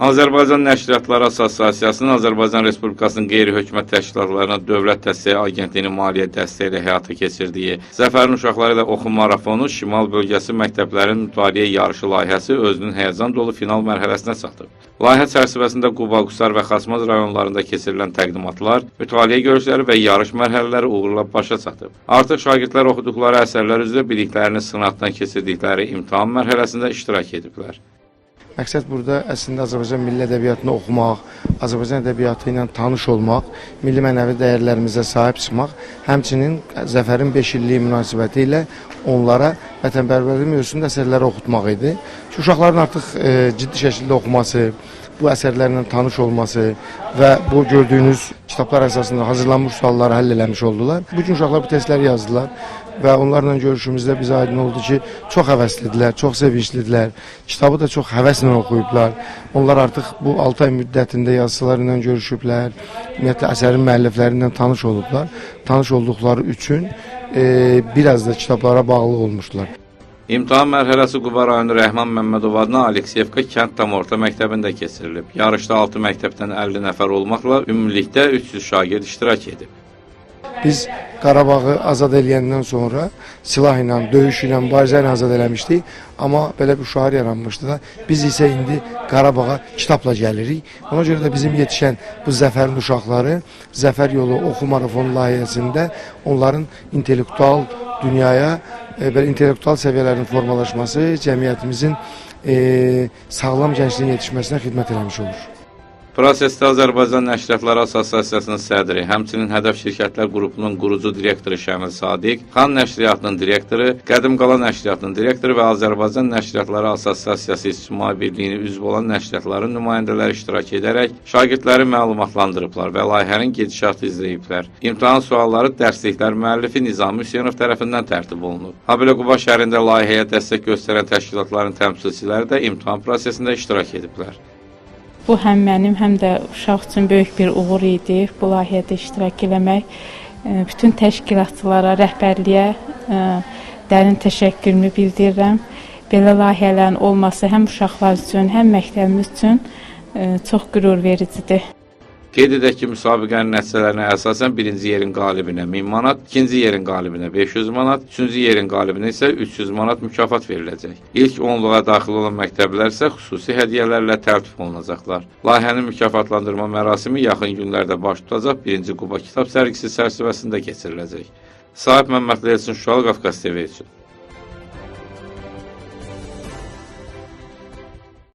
Azərbaycan Nəşriyyatları Assosiasiyasının Azərbaycan Respublikasının qeyri-hökumət təşkilatlarına Dövlət Dəstəyi Agentliyinin maliyyə dəstəyi ilə həyata keçirdiyi Zəfərin uşaqları ilə oxu marafonu Şimal bölgəsi məktəblərin mütaliə yarışı layihəsi özünün həyəcan dolu final mərhələsinə çatıb. Layihə çərçivəsində Quba, Qusar və Xaçmaz rayonlarında keçirilən təqdimatlar, mütaliə görüşləri və yarış mərhələləri uğurla başa çatıb. Artıq şagirdlər oxuduqları əsərlər üzrə biliklərini sınaqdan keçirdikləri imtahan mərhələsində iştirak ediblər. Məqsəd burada əslində Azərbaycan milli ədəbiyyatını oxumaq, Azərbaycan ədəbiyyatı ilə tanış olmaq, milli mənəvi dəyərlərimizə sahib çıxmaq, həmçinin Zəfərin 5 illiyi münasibəti ilə onlara vətənpərvərlik mövzusunda əsərləri oxutmaq idi. Çünki uşaqların artıq ciddi şəkildə oxuması, bu əsərlərlə tanış olması və bu gördüyünüz kitablar əsasında hazırlanmış sualları həll eləmiş oldular. Bu gün uşaqlar bu testləri yazdılar və onlarla görüşümüzdə bizə aydın oldu ki, çox həvəslidirlər, çox sevinclidirlər. Kitabı da çox həvəslə oxuyublar. Onlar artıq bu 6 ay müddətində yazıçıları ilə görüşüblər, ümumiyyətlə əsərin müəllifləri ilə tanış olublar. Tanış olduqları üçün biraz da kitablara bağlı olmuşdular. İmtahan mərhələsi Quba rayonu Rəhman Məmmədov adına Alekseyevka kənd tam orta məktəbində keçirilib. Yarışda 6 məktəbdən 50 nəfər olmaqla ümumilikdə 300 şagird iştirak edib. Biz Qarabağı azad eləyəndən sonra silah ilə, döyüş ilə, mübarizə ilə azad eləmişdik. Amma belə bir şüar yaranmışdı da. Biz isə indi Qarabağa kitabla gəlirik. Ona görə də bizim yetişən bu Zəfərin uşaqları Zəfər yolu oxu marafonu layihəsində onların intellektual dünyaya, belə intellektual səviyyələrinin formalaşması, cəmiyyətimizin sağlam gəncliyin yetişməsinə xidmət eləmiş olur. Prosesdə Azərbaycan Nəşriyyatları Assosiasiyasının sədri, həmçinin Hədəf Şirkətlər Qrupunun qurucu direktoru Şəmil Sadiq, Xan Nəşriyyatının direktoru, Qədim Qala Nəşriyyatının direktoru və Azərbaycan Nəşriyyatları Assosiasiyası İctimai Birliyinin üzvü olan nəşriyyatların nümayəndələri iştirak edərək şagirdləri məlumatlandırıblar və layihənin gedişatı izləyiblər. İmtahan sualları dərsliklər müəllifi Nizami Hüseynov tərəfindən tərtib olunub. Habelə Quba şəhərində layihəyə dəstək göstərən təşkilatların təmsilçiləri də imtahan prosesində iştirak ediblər. Bu həm mənim, həm də uşaq üçün böyük bir uğur idi bu layihədə iştirak eləmək. Bütün təşkilatçılara, rəhbərliyə dərin təşəkkürümü bildirirəm. Belə layihələrin olması həm uşaqlar üçün, həm məktəbimiz üçün çox qürur vericidir. Qeyd edək ki, müsabiqənin nəticələrinə əsasən birinci yerin qalibinə 1000 manat, ikinci yerin qalibinə 500 manat, üçüncü yerin qalibinə isə 300 manat mükafat veriləcək. İlk onluğa daxil olan məktəblər isə xüsusi hədiyyələrlə təltif olunacaqlar. Layihənin mükafatlandırma mərasimi yaxın günlərdə baş tutacaq 1-ci Quba kitab sərgisi çərçivəsində keçiriləcək. Sahib Məmmədli Elçin Şuşalı, Qafqaz TV üçün.